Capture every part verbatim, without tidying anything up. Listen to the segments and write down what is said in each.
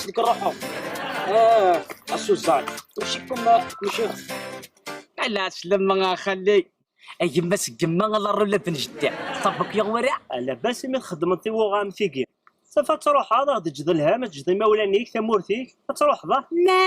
Deg ruḥu. Ah, a Suzanne. Mačči comme, mačči. Ala, slem a xali. A yemma s yemma, ala rrula ben jeddi. Ṣabbuk ya wara. Ala, bas imi txeddmeḍ tiwuɣa am tigi. Safa ad truḥeḍ, ad ǧǧeḍ lham, ad ǧǧeḍ imawlan-ik, tamurt-ik, ad truḥeḍ, ah? Na!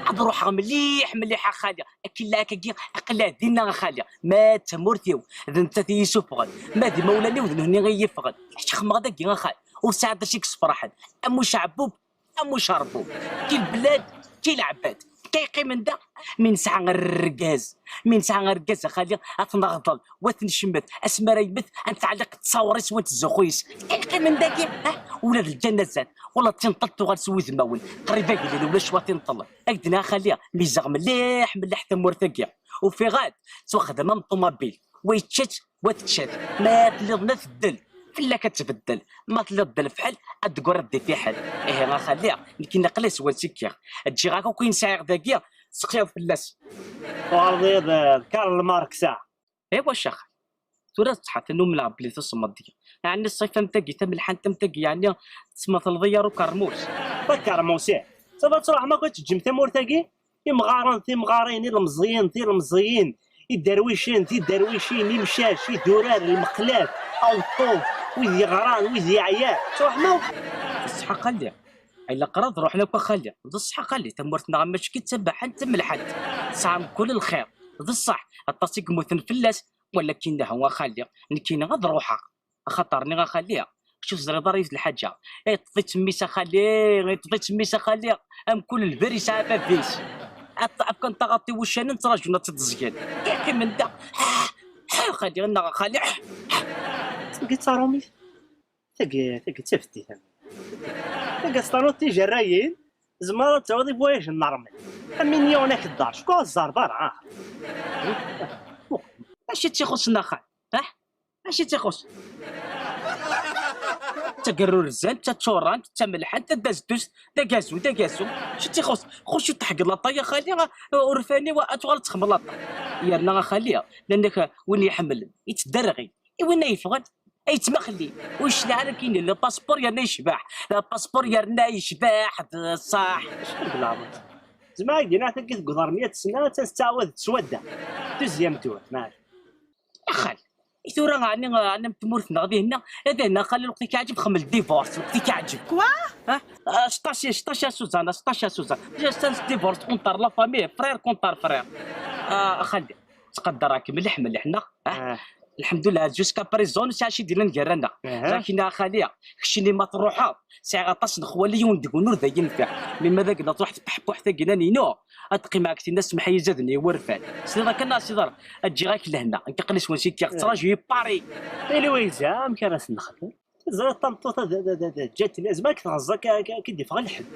Ad ruḥeɣ mliḥ, mliḥ a xali. Akken la akkagi, aql-aɣ dinna a xali. Ma d tamurt-iw, d nettat i yi-isuffɣen. Ma d imawlan-iw, d nehni i yi-iffɣen. Kečč xemmeɣ dagi a xali. Ur sɛiɣ d acu i yessefraḥen. Am uceɛbub, am ucerbub. Ki lblad, ki leɛbad. Ka yeqqimen da, mi nesɛa argaz. Mi nesɛa argaz a xali, ad t-neɣḍel, wa t-ncemmet. Asmi ara yemmet, ad nettɛelliq ttawer-is wa nettzuxxu yes. Ka yeqqimen dagi, ha? Ula d lǧanazat, ula d tinṭelt tuɣal s wudmawen. Qrib agellil, ulac wa tinṭel. Ak-d-nniɣ a xali, mizeɣ mliḥ, mliḥ tamurt-agi. Ufiɣ-d, ttwaxdem am ṭumabil. Wa yečča-tt, wa tečča-t. Ma telliḍ la teddel, fell-ak ad tbeddel. Ma telliḍ d lefḥel, ad d-teggur ad d-ifiḥel. Ihi a xali, nekk naqli s wansi kkiɣ. Ǧǧiɣ-ak akk ayen sɛiɣ dagi, seqsiḍ fell-as. Tuɣaleḍ d Karl Marx, ah? Iwa cax. Tura d ṣṣeḥ, atan umneɣ belli tusemmeḍ deg-i. Ɛni ṣṣifa am tagi, tamelḥant am tagi, yeɛni tesmatleḍ-iyi ar ukermus? Takermus, ih. Safa ad truḥem akk ad teǧǧem tamurt-agi? Imɣaren, timɣarin, ilemẓiyen, tilemẓiyin, iderwicen, tiderwicin, imcac, idurar, lmeqlat, awṭuf, wid yeɣran, wid yeɛyan. Truḥem akk? D ṣṣeḥ a xali. Ilaq ara ad ruḥen akk a xali. D ṣṣeḥ a xali, tamurt-nneɣ mačči d tabaḥant, d tamelḥant. Tesɛa mkul lxir. D ṣṣeḥ, aṭas i yemmuten fell-as, walakin aha a xali, nekkini ad ruḥeɣ. Axaṭer nniɣ a xali, kečč ur teẓriḍ ara yiwet lḥaǧa. Iṭṭeḍ-itt mmi-s a xali, iṭṭeḍ-itt mmi-s a xali, amkul lbir yesɛa bab-is. Aṭṭaf kan taɣaṭ i wuccanen ttraǧun ad tt-id-ẓgen. Iqqimen da, a xali, nneɣ a xali. Tagi d tarumit. Tagi, tagi d tafetti, tagi. Tagi s taruḍ tijerrayin, tzemreḍ ad tawiḍ i voyage n ṛṛmel. Am win yiwen ak-ddar, cku ur tzerreḍ ara, ah. Acu i tt-ixuṣṣen a xali? Ah? Acu i tt-ixuṣṣen? D tagerrurzant, d taččurant, d tamelḥant, d tazdust, d agazu, d agazu. Acu i tt-ixuṣṣen? Xu cwiṭ ḥeglaṭa ya xali, urfan-iw ad tuɣal d texmlaṭa. Yerna a xali, llan-ak win iḥemmlen, yettderɣil. I win ay yeffɣen, ay yettmaxli. Ur yecliɛ ara kini, le passeport yerna yecbeḥ. Le passeport yerna yecbeḥ, d ṣṣeḥ. Acu deg leɛmer? Zemreɣ ad k-d-iniɣ tagi deg uḍar meyya tesna, attan tettɛawad-d s wadda. Deuxième tour, maɛna. Axal, i tura ɛni, ɛni am tmurt-nneɣ dihinna, ad ahin a xali lweqt i k-iɛǧeb xemmel divorce, lweqt i k-iɛǧeb. Quoi? Ha? Ah, sṭaci, sṭaci a Suzanne, sṭaci a Suzanne. Déjà, c'est un divorce contre la famille, frère contre frère. Ah, a xali. Ttqaddareɣ-k mliḥ mliḥ, neɣ? Ah. Ah. Lḥemdullah, jusqu'à présent, nesɛa acu d-yellan gar-aneɣ. Aha. Lakin a xali, keččini ma truḥeḍ, sɛiɣ aṭas n xwali, yiwen deg-wen ur d ay-yenfiɛ. Mi ma d akken ad truḥ tpeḥpuḥt-agi-nni-inu, ad teqqimeɣ deg tinna, semmeḥ-iyi zaden i wurfan. Tesliḍ akken, a Sidi Ṛebbi, ad ǧǧiɣ-ak lehna. Nekk aql-i s wansi kkiɣ, ttraǧu i Paris. I Lwiza, amek ara s-nexdem? Teẓriḍ tameṭṭut-a d, d, d, d, ǧǧant-nni, zmer ad k-tɣeẓẓ akka, akka, akka d-iffeɣ lḥebb.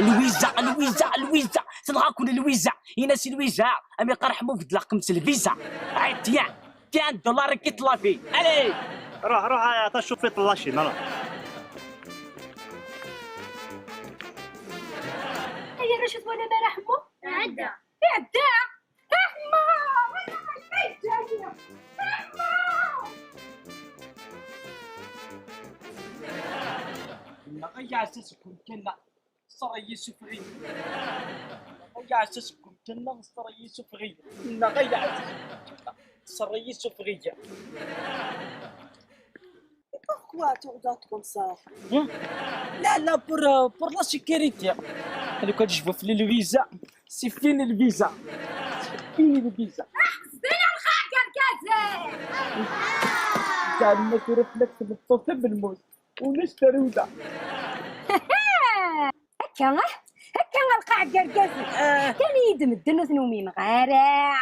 Lwiza, Lwiza, Lwiza, tenɣa-ken Lwiza. Ini-as i Lwiza, am iqerḥ ma beddleɣ-kem s lviza. Ay, tiens, tiens, dollar et quitte la vie. Allez! Ruḥ, ruḥ, a tacufiṭ n la Chine, ruḥ. Ay arrac, ur twalam ara Ḥemmu? Iɛedda. Iɛedda! Ḥemmu! Ay, ay, ay, ay, Ḥemmu! Neɣ ay aɛessas n umkan-a, ṣṣer-iyi sufɣi. Neɣ ay aɛessas n umkan-a, ṣṣer-iyi sufɣi. Neɣ ay aɛessas n umkan-a, ṣṣer-iyi sufɣi. Et pourquoi tu regardes comme ça? Hein? Là, là, pour, euh, pour la sécurité. لو كان تجيبوا في الفيزا، c'est fini الفيزا. C'est fini الفيزا. Zdi lqaɛ n yergazen! Zɛama tura fell-ak tmeṭṭut am lmut. Ulac tarewla. Akka, ah? Akka a lqaɛ n yergazen. Ah. Kan-iyi-d medden ur ten-umineɣ ara.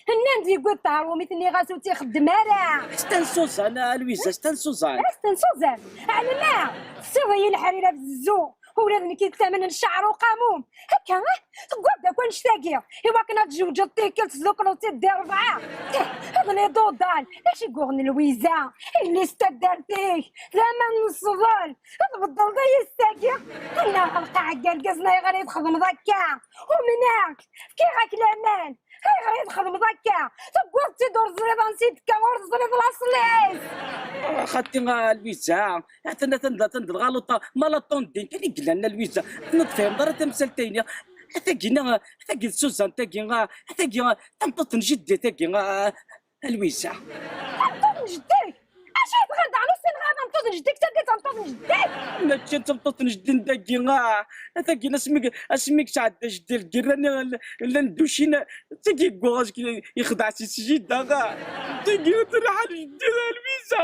Nnan-d yewwi-d tehrumit, nniɣ-as ur tt-ixeddem ara. Sten Suzanne, a Lwiza, sten Suzanne. Sten Suzanne, ɛelmeɣ tessiweḍ-iyi leḥrir abezzu. Ula d nekk yettamnen cceɛr uqamum. Akka, ah, tewwiḍ-d akk annect-agi i wakken ad tjewǧeḍ tikkelt tdukleḍ-tt-id di rebɛa. Tih, d les dodans. D acu i yuɣen Lwiza? Yelli-s n taddart-ik, d aman n ṣṣdel. Tbeddleḍ-iyi s tagi. Tenna a lqaɛ n yergazen, ayɣer i txedmeḍ akka? Umneɣ-k, fkiɣ-ak laman. Ayɣer i txedmeḍ akka? Tewwiḍ-tt-id ur teẓriḍ ansi d-tekka, ur teẓriḍ laṣel-is. Xaṭi a Lwiza, atan atan atan d lɣaluṭa, ma la tondin kan i yellan a Lwiza, atan ur tefhimeḍ ara tamsalt-ayni. Tagi, tagi d Suzan, tagi, tagi tameṭṭut n jeddi, tagi a Lwiza. Tameṭṭut n jeddi? Acu i tɣileḍ daɣen ur ssineɣ ara tameṭṭut n jeddi, tagi d tameṭṭut n jeddi? Mačči d tameṭṭut n jeddi n dagi, ah, tagi asmi, asmi yesɛedda jeddi lgirra-nni, llan dducin, tagi yewwa, yexdeɛ si sjida, ah, tagi terḥa jeddi a Lwiza.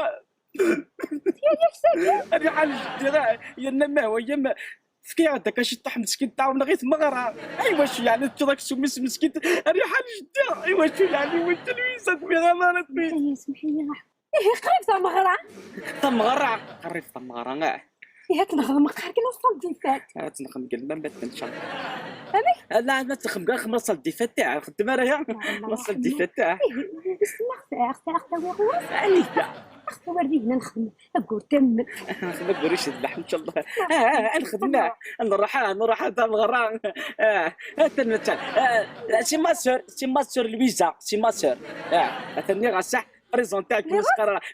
Yya-k tagi? Riḥa n jeddi, ah, yerna ma hwa yam, tefka-yaɣ-d akka ciṭṭaḥ meskin, tɛawen-aɣ i tmeɣra. Ay wacu yeɛni teččeḍ aksum-is meskin, riḥa n jeddi, ay wacu yeɛni, wacu Lwiza, tebɣiḍ ara tbin? Ihi, qrib tameɣra. Tameɣra, qrib tameɣra, ah. Ihi, ad nexdem qar kan la salle des fêtes. Ad nexdem kan la salle des fêtes, ah. Amek? Ah, la, la, nexdem kan la salle des fêtes, ah. Nxeddem ara ya. La salle des fêtes, ah. Ihi, ihi, ssneɣ-t, ah, ɣas tawiɣ ɣur-s. Anita? Ɣas tawiɣ deg-neɣ nexdem. Ayyur, tammet. Ayyur, icedleḥ, ncallah. Ah, ah, ad nexdem, ah, ad nruḥ, ah, nruḥ, ah, tameɣra. Ah, ah, tammet, ah, c'est ma sœur, c'est ma sœur Louisa, c'est ma sœur. Ah, atan nniɣ-as, ah, présenter-ak,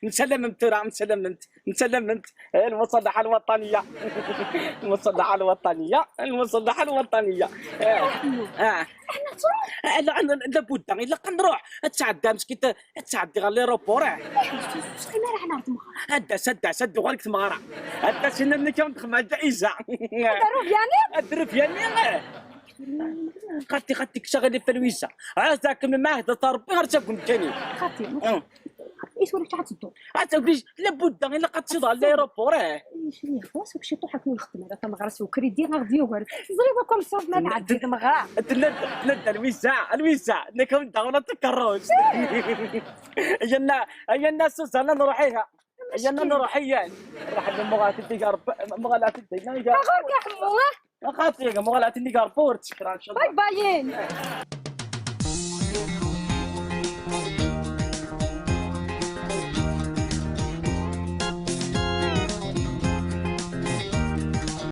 nessalamem tura, nessalamem, nessalamem. Eh, المصالحة الوطنية. المصالحة الوطنية، المصالحة الوطنية. Ah, ah. Ah, la, la, لابد، ilaq ad nruḥ. Ad tɛeddi, meskint, ad tɛeddi ɣer l'aéroport, ah. Ur ttɣim ara, ad nɛreḍ meɣra. Ad d-tas, ad d-tas, ad d-uɣal deg tmeɣra. Ad d-tas, inna-nni kan dexma ǧayiza. Ad d-aru byanin? Ad d-aru byanin, eh. Xaṭi, xaṭi, ksaɣ a Lwiza. Ɛad akken ma ɛehdet Rebbi ɣer taguni kan. Xaṭi, ah. Isura ad teddu. Ad taguni, لابد، ilaq ad teddu ɣer l'aéroport, eh. Ixwas, ur k-ciṭuḥ akken ur nxeddem ara tameɣra s ukridi, ad ɣ-d-yugar. Teẓriḍ akk amsur ma nɛeddi tmeɣra. Tenna-d, tenna-d a Lwiza, a Lwiza, nekk ad d-aɣeɣ takerrust. Ayanna, ayanna Suzana, nruḥ iha. Ayanna nruḥ iyan. Nruḥ ad nmuɣal-t-id ɣer Rebbi, nmuɣal-t-id ɣer Rebbi. Ɣur-k a Ḥemmu, ah? Xaṭi, nmuɣal-t-id ɣer Rebbi ur ttekra, ncallah. Bye bye.